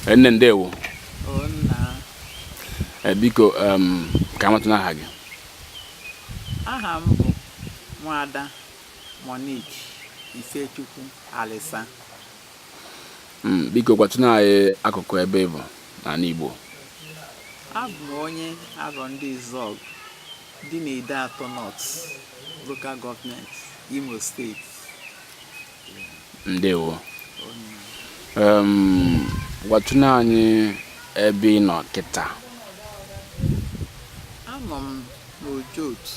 Nne, ndewo. Biko, ka amatụ n'aha gị. Aha m bụ Nwada Monique Ifechukwu Alisa. Biko gwatụnụ anyị akụkụ ebe ị bụ n'ala Igbo. Abụ m onye Arọndịzuọgụ dị n'Ideato North Local Government, Imo State. Ndewo. Gwatụnụ anyị ebe ị nọ kịta. Anọ m n'Ojoto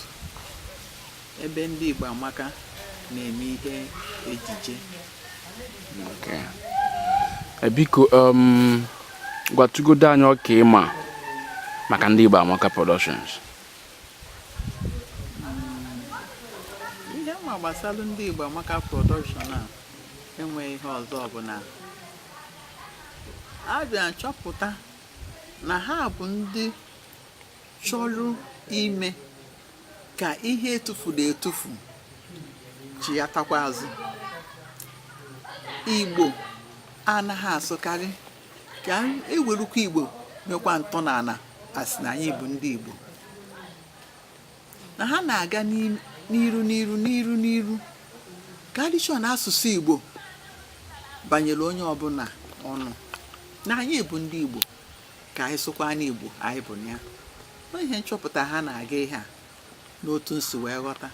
ebe ndị Igbo Amaka na-eme ihe ejije. Okay. Biko, gwatụgodo anyị ọka ịma maka ndị Igbo Amaka Productions. Ihe m ma gbasara ndị Igbo Amaka Production a enweghị ihe ọzọ, bụ na abịa chọpụta na ha bụ ndị chọrọ ime ka ihe etufuru etufu chighatakwa azụ. Igbo anaghị asụkarị, ka ewerukwa Igbo mekwa ntọala asị na anyị bụ ndị Igbo, na ha na-aga n'iru n'iru n'iru n'iru ka adịchọ na asụsụ Igbo banyere onye ọbụla ọnụ, na anyị bụ ndị Igbo, ka anyị sụkwa n'Igbo anyị bụ na ya. Ihe nchọpụta ha na-aga ihe a n'otu nsi wee ghọta.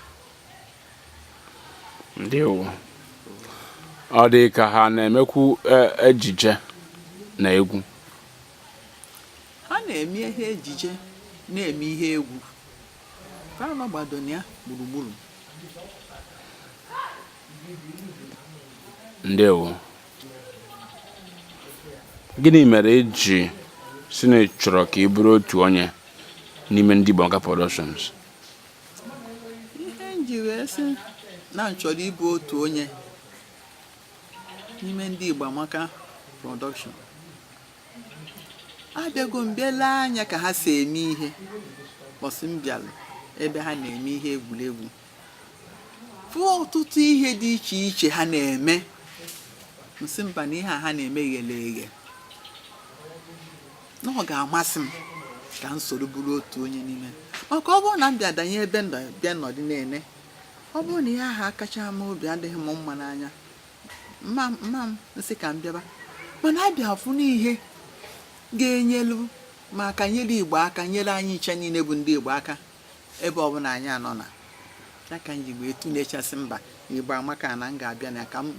Ndewo. Ọ dị ka ha na-emekwu ejije na egwu. Ha na-eme ihe ejije, na-eme ihe egwu, ka nọ gbado na ya gburugburu. Ndewo. Gịnị mere i ji sị na ị chọrọ ka ị bụrụ otu onye n'ime ndị Igbo Amaka Productions? Ihe m ji wee sị na m chọrọ ịbụ otu onye n'ime ndị Igbo Amaka Production, abịago m bịa lee anya ka ha si eme ihe. Bọsị m bịara ebe ha na-eme ihe egwuregwu, fụ ọtụtụ ihe dị iche iche ha na-eme, m sị mba, na ihe a ha na-eme ghere eghe, na ọ ga-amasị m ka m soro bụrụ otu onye n'ime, maka ọ bụrụ na m bịa danye ebe m bịa nọdụ na-ene, ọ bụrụ na ihe ahụ akacha m obi adịghị m mma n'anya, mma mma m nsị ka m bịaba. Mana abịa fụ n'ihe ga-enyelu m aka, nyere Igbo aka, nyere anyị nche niile bụ ndị Igbo aka ebe ọbụla anyị anọ na ya, ka m ji wee tụnechasị mba na Igbo Amaka na m ga-abịa na ka m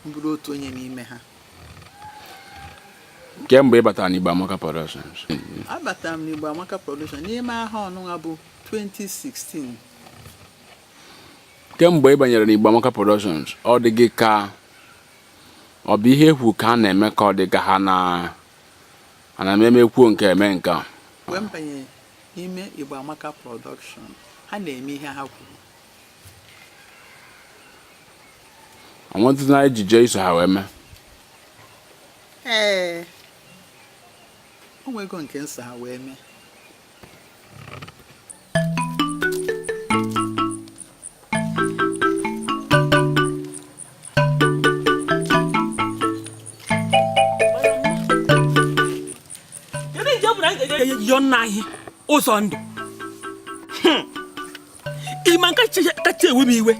bụrụ otu onye n'ime ha. Kemgbe ị batara n'Igbo Amaka Productions? Abatara m n'Igbo Amaka Production n'ime aha ọnụnwa bụ 2016. Kemgbe ị banyere n'Igbo Amaka Productions, ọ dị gị ka ọ bụ ihe ekwu ka a na-eme, ka ọ dị ka ha na ana m emekwuo nke eme nke a? Mgbe m banyere n'ime Igbo Amaka Production, ha na-eme ihe ha kwuru. Ọ nwetụna ejije iso ha wee mee? Ee, o nwego nke m so ha wee mee. Kedu nje bụ na anyị ga-eje yọọ nna anyị ụzọ ndụ? Ịma nke kacha ewe m iwe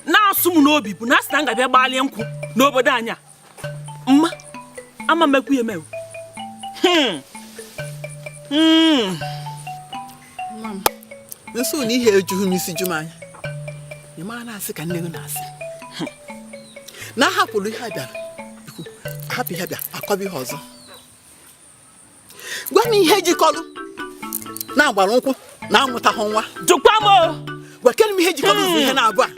na-asụ m n'obi bụ na a sị na m ga-abịa gbalie nkwụ n'obodo anyị a. Mma ama mekwu ya emewu. Nwa m, nso na ihe ejughị m isi ju m anya. Ị ma na-asị ka nne gị na-asị na ahapụrụ ihe a bịara ikwu, hapụ ihe bịa akọba ihe ọzọ. Gwa m ihe jikọrọ na agbara nkwụ na amụtaghị nwa. Jụkwa m o. Gwa kene m ihe jikọrọ ụzọ ihe na-abụ a.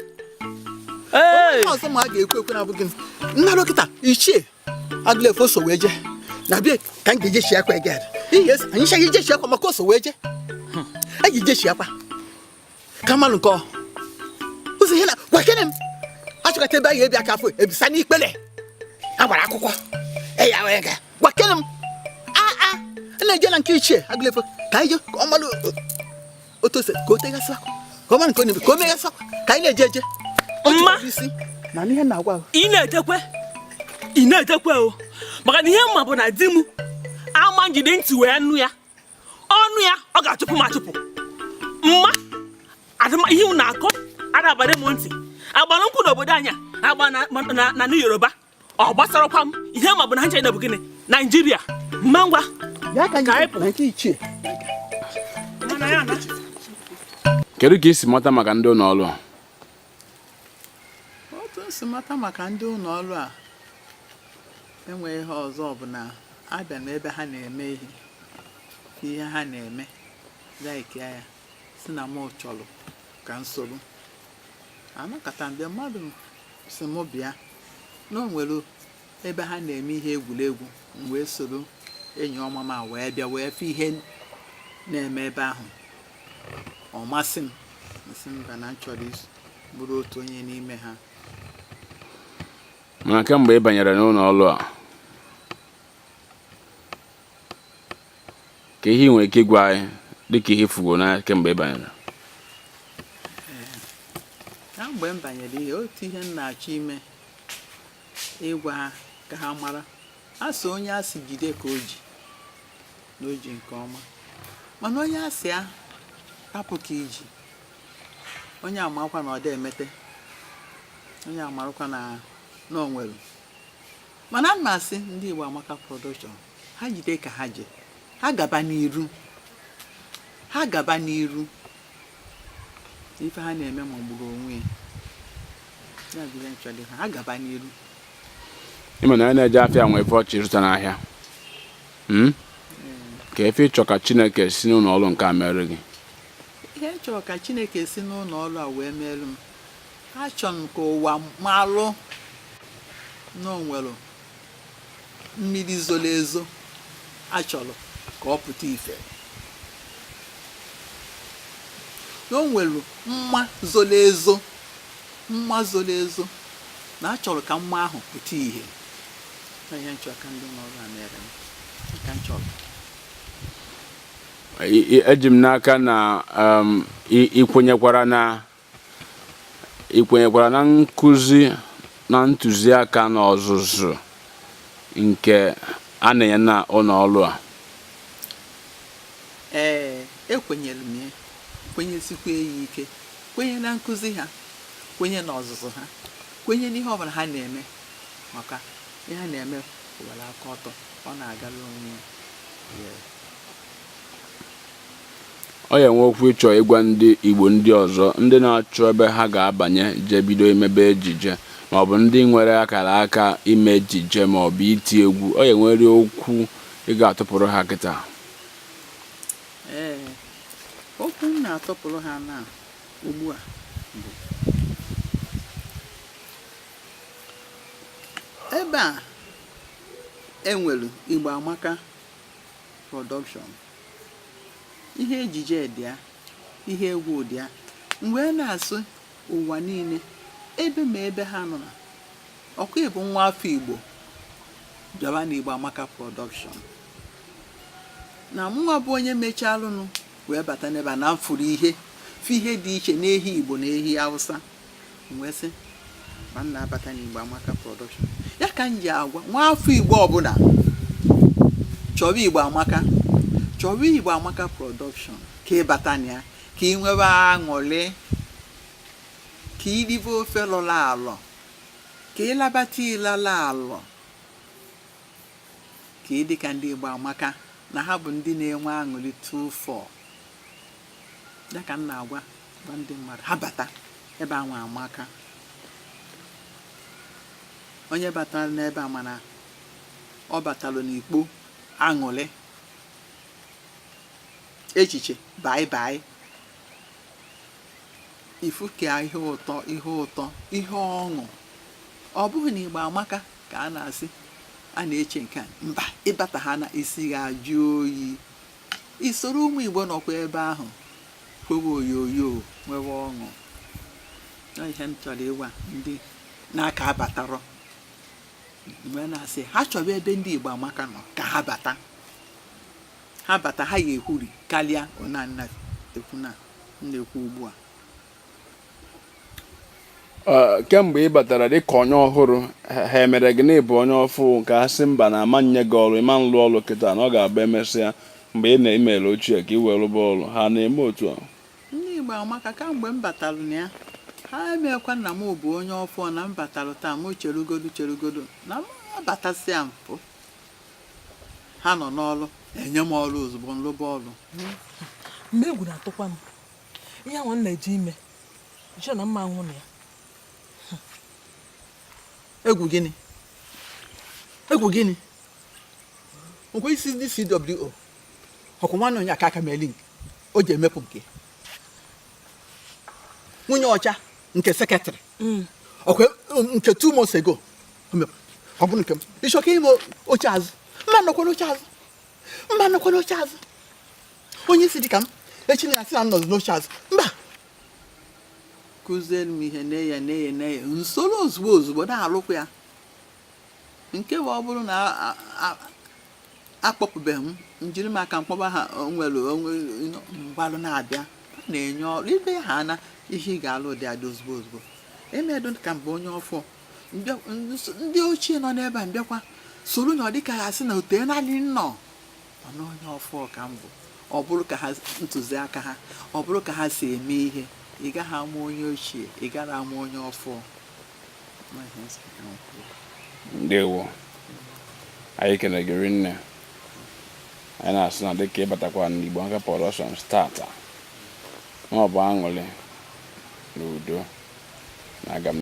Ee. Ihe ọzọ ma a ga-ekwu ekwu na-abụghị m nnara kịta ichie Agụlefo so wee jee na bịa ka m ga-eje shi akwa ege ihe anyị chaghị ije shi akwa maka o so wee jee a ga-eje shi akwa ka mmalụ nke ọ ụzọ ihe na gwa kene m achọkọta ebe a ga-ebi aka afọ ebisa n'ikpere agbara akwụkwọ eya wee ga gwa kene m a a na-eje na nke ichie Agụlefo ka anyị je ka ọ malụ otu ose ka o tegasị akwa ka ọ mara nke ọ na-eme ka o megasị akwa ka anyị na-eje eje. Mma. Isi na ihe na-agwa ị na-edekwe ị na-edekwe o. Maka na ihe m ma bụ na di m ama njide ntị wee nụ ya, ọnụ ya ọ ga-achụpụ m achụpụ. Mma adịma ihe m na-akọ adabara m ntị. Agbara nkwụ n'obodo anyị a, agba na na Yoruba, ọ gbasarakwa m. Ihe ma bụ na ha nche bụ gịnị? Naijiria. Mma, ngwa. Ya ka Ka anyị anyị na nke ichie. Mana ya na Kedu ka i si mata maka ndị ụlọ ọrụ a? Otu m si mata maka ndị ụlọ ọrụ a, enweghị ihe ọzọ, bụ na abịa n'ebe ha na-eme ihe ha na-eme, like ya si na mụ chọrọ ka m soro. Anọkọta mgbe mmadụ si mụ bịa na o nwere ebe ha na-eme ihe egwuregwu, m wee soro enyi ọma m a wee bịa, wee fụ ihe na-eme ebe ahụ. Ọ masị m, nsị mba, na m chọrọ bụrụ otu onye n'ime ha. Mana kemgbe ị banyere n'ụlọ ọrụ a, ka ihe ị nwere ike ịgwa anyị dịka ihe fugo na kemgbe ị banyere? Kamgbe m banyere, ihe otu ihe m na-achọ ime, ịgwa ha ka ha mara, a sị onye a sị jide ka o ji, na o ji nke ọma, mana onye a sị ya hapụ ka iji, onye amakwa na ọ dị emete, onye amarakwa na o nwere. Mana ana m asị ndị Igbo Amaka Production, ha jide ka ha ji, ha gaba n'iru, ha gaba n'iru. Ife ha na-eme magburu onwe ya. Ya bụ ihe m chọrọ ha gaba n'iru. Ịma na onye na-eje afịa nwee ife ọchị ịzụta n'ahịa. Ka efe ịchọ ka Chineke si n'ụlọ ọrụ nke a mere gị? Ihe m chọrọ ka Chineke si n'ụlọ ọrụ a wee merụ m, achọrọ m ka ụwa malụ na o nwere mmiri zoro ezo achọrọ ka ọ pụta ife, na o nwere mma zoro ezo, mma zoro ezo, na achọrọ ka mma ahụ pụta ihe. Na ihe m chọrọ ka ndị ụlọ ọrụ a mere m ka m chọrọ. Eji m n'aka na ị kwenyekwara na nkụzi na ntụziaka na ọzụzụ nke a na-enye na ụlọ ọrụ a? Ee, ekwenyere m ya, kwenyesikwa ya ike, kwenye na nkụzi ha, kwenye na ọzụzụ ha, kwenye n'ihe ọbụla ha na-eme, maka ihe ha na-eme were aka ọtọ, ọ na-agara onwe ya. Ọ ya enwe okwu ịchọ ịgwa ndị Igbo ndị ọzọ, ndị na-achọ ebe ha ga-abanye jee bido imebe ejije, maọbụ ndị nwere akara aka ime ejije maọbụ iti egwu? Ọ ya enwere okwu ị ga-atụpụrụ ha kịta? Ee, okwu m na-atụpụrụ ha na ugbu a bụ, ebe a enwere Igbo Amaka Production, ihe ejije dị ya, ihe egwu dị ya, m wee na-asị ụwa niile, ebe ma ebe ha nọ, na ọkwa ịbụ nwa afọ Igbo, bịawa na Igbo Amaka Production, na mụnwa bụ onye mechalụnụ wee bata n'ebe a na m fụrụ ihe, fụ ihe dị iche n'ehi Igbo na ehi Hausa. M wee sị ma m na-abata n'Igbo Amaka Production. Ya ka m ji agwa nwa afọ Igbo ọbụla, chọba Igbo Amaka, chọba Igbo Amaka Production, ka ị bata na ya, ka ị nwebe aṅụrị, ka ị ribe ofe lọrọ alọ, ka ị labata ịlala alọ, ka ị dị ka ndị Igbo Amaka, na ha bụ ndị na-enwe aṅụrị 24. Ya ka m na-agwa gwa ndị mmadụ, ha bata ebe anwa amaka. Onye batara n'ebe a, mana ọ batalụ n'ikpo aṅụrị, echiche bai bai, ifu ka ihe ụtọ, ihe ụtọ, ihe ọṅụ. Ọ bụghị na Igbo Amaka ka a na-asị a na-eche nke a, mba. Ịbata ha na isi ga-ajụ oyi, isoro ụmụ Igbo nọkwa ebe ahụ kwewe oyoyo, nwewe ọṅụ. Ọ ihe m chọrọ ịgwa ndị na-aka abatarọ, mgbe na-asị ha chọrọ ebe ndị Igbo Amaka nọ, ka ha bata. Ha bata, ha ga-ekwuri karịa ona nna ekwu na m na-ekwu ugbu a. Kemgbe ị batara dịka onye ọhụrụ, ha emere gị na ịbụ onye ọfụ ka ha sị mba na ama nye gị ọrụ, ịma nlụ ọrụ kịta, na ọ ga-abụ emesịa mgbe ị na-emere ochie ka ị wee rụba ọrụ? Ha na-eme otu a? Ndị Igbo amaka. Kamgbe m batalụ na ya, ha emekwa nna m bụ onye ọfọ na m batalụ taa, m cherugodu cherugodu na m abatasịa mpụ. Ha nọ n'ọrụ, enye m ọrụ ozugbo, nrụba ọrụ. Mgbe egwu na-atụkwa m, ihe anwa m na-eje ime iche na mma anwụ na ya. Egwu gịnị? Egwu gịnị? Nkwa isi ndị CWO ọkwa nwanne onye aka aka mee link o ji emepụ nke nwunye ọcha nke secretary ọkwa nke 2 months ago o mepụ. Ọ bụrụ nke m ịchọka ime oche azụ, mma nọkwa n'oche azụ, mma nọkwa n'oche azụ. Onye isi dị ka m echi na asị na m nọzi n'oche azụ, mba. Kụziere m ihe na-eya na-eya na-eya nsoro ozugbo ozugbo na-alụkwa ya. Nke bụ ọ bụrụ na akpọpụbeghị m, njiri m aka mkpọba ha nwere onwe mgbalụ na-abịa, ha na-enye ọrụ ibe ha na ihe ị ga-alụ dị adị ozugbo ozugbo. Emedu ka mgbe onye ọfọ ndị ochie nọ n'ebe a mbịakwa soro na ọ dịka ha sị na ote naanị nnọọ mana onye ọfọ ka m bụ. Ọ bụrụ ka ha ntụziaka ha, ọ bụrụ ka ha si eme ihe, ị gaghị ama onye ochie, ị gaghị ama onye ọfọ. Ma ihe nsị ka m kwuo. Ndewo, anyị kene gị rinne. Anyị na-asị na dịka ịbatakwa n'Igbo Amaka Productions tata, na ọ bụ aṅụrị na udo na aga m.